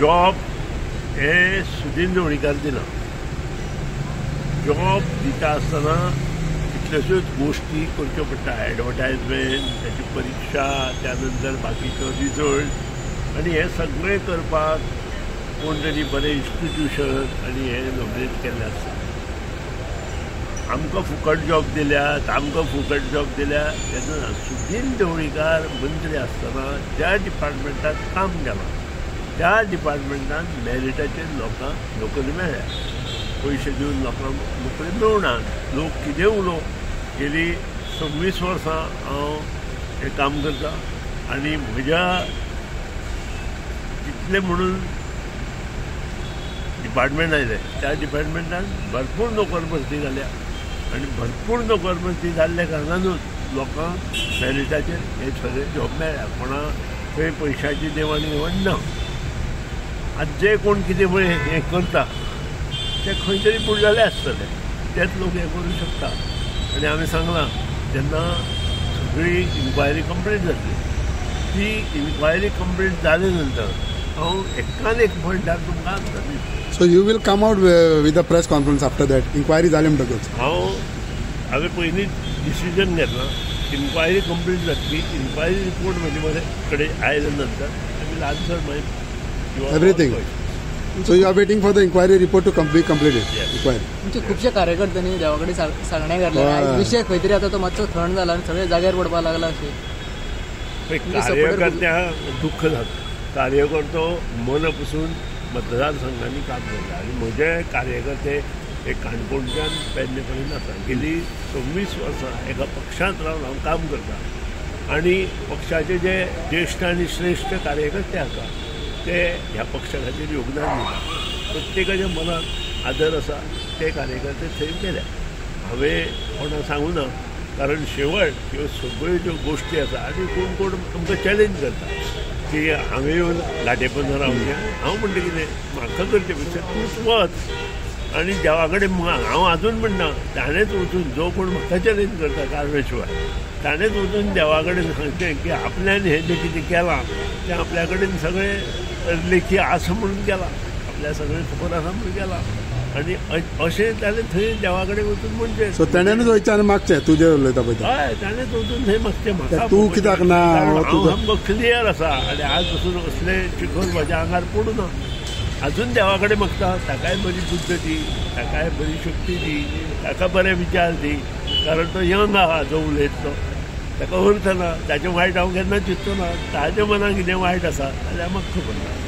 Job हे सुदीन ढवळीकार दिना. Job दिता आसतना कितल्योश्योच गोश्टी करच्यो पडटा, एडवर्टायजमेंट, ताची परिक्षा, त्यानंतर बाकीचो रिजल्ट, आनी हें सगळें करपाक कोण तरी बरें इन्स्टिट्युशन आनी हें नॉमिनेट केल्लें आसता. आमकां फुकट जॉब दिल्यात, आमकां फुकट जॉब दिल्या तेन्ना सुदीन ढवळीकार मंत्री आसतना ज्या डिपार्टमेंटांत काम केलां त्या डिपार्टमेंटान मॅरिटाचेर लोकांक नोकरी मेळ्ळ्या. पयशे दिवन लोकांक नोकरी मेळना. लोक कितें उलोवं, गेली 26 वर्सां हांव हें काम करता आनी म्हज्या तितलें म्हणून डिपार्टमेंट आयलें त्या डिपार्टमेंटान भरपूर नोकर भरती जाल्या आनी भरपूर नोकर भरती जाल्ल्या कारणानूच लोकांक मॅरिटाचेर हे सगळे जॉब मेळ्ळ्या. कोणा खंय पयशाची देवाण घेवाण ना. आज जे कोण कितें पळय हें करता ते खंय तरी बुडलेले आसतले, तेच लोक हें करूं शकता. आनी हांवें सांगलां जेन्ना सगळी इन्क्वायरी कंप्लीट जातली, ती इन्क्वायरी कंप्लीट जाले नंतर हांव एकान एक पॉयंटार तुमकां आन्सर दितलो. So you will come out with a press conference after that inquiry जाली म्हणटकच? हांवें पयलींच डिसिजन घेतलां, इन्क्वायरी कंप्लीट जातली, इन्क्वायरी रिपोर्ट म्हजे कडेन आयले नंतर I will answer my everything. So you are waiting for the inquiry report to be completed? Inquiry. तुमचे खुबशे कार्यकर्त्यांनी देवा कडेन सांगणें घातलें, विशय खंय तरी आतां तो मातसो थंड जाला आनी सगळे जाग्यार पडपाक लागला अशें. कार्यकर्त्यांक दुख्ख जाता. कार्यकर्तो मना पसून मतदारसंघांनी काम करता आनी म्हजे कार्यकर्ते हे काणकोणच्यान पेडणे पर्यंत आसा. गेली 26 वर्सां एका पक्षांत रावन हांव काम करता आनी पक्षाचे जे ज्येश्ठ आनी श्रेश्ठ कार्यकर्ते आसा ते ह्या पक्षा खातीर योगदान दिता. प्रत्येकाच्या मनात आदर आसा, ते कार्यकर्ते थंय गेल्या. हांवें कोणाक सांगूं ना, कारण शेवट ह्यो सगळ्यो ज्यो गोश्टी आसा आनी कोण कोण आमकां चॅलेंज करता की हांवें येवन गाटेपनार रावचें. हांव म्हणटा कितें, म्हाका करचे पेक्षा तूंच वच आनी देवा कडेन हांव आजून म्हणना ताणेंच वचून, जो कोण म्हाका चॅलेंज करता कारणे शिवाय ताणेंच वचून देवा कडेन सांगचें की आपल्यान हें जें कितें केलां तें आपल्या कडेन सगळें लेखी आसा म्हणून केलां, आपल्या सगळें खबर आसा म्हणून केलां. आनी अशें ताणें थंय देवा कडेन वचून म्हणचें. सो ताणेंच वयचें आनी मागचें तुजें उलयता पळय. हय, ताणेंच वचून थंय मागचें म्हाका. तूं कित्याक ना? हांव सामको क्लियर आसा आनी आज पसून असले चिखल म्हज्या आंगार पडूं ना. अजून देवा कडेन मागता, ताकाय बरी बुद्द दी, ताकाय बरी शक्ती दी, ताका बरे विचार दी, कारण तो यंग आहा जो उलयतलो, ताका अर्थ ना. ताचें वायट हांव केन्ना चिंतचो ना. ताच्या मनाक कितें वायट आसा जाल्यार म्हाका खबर ना.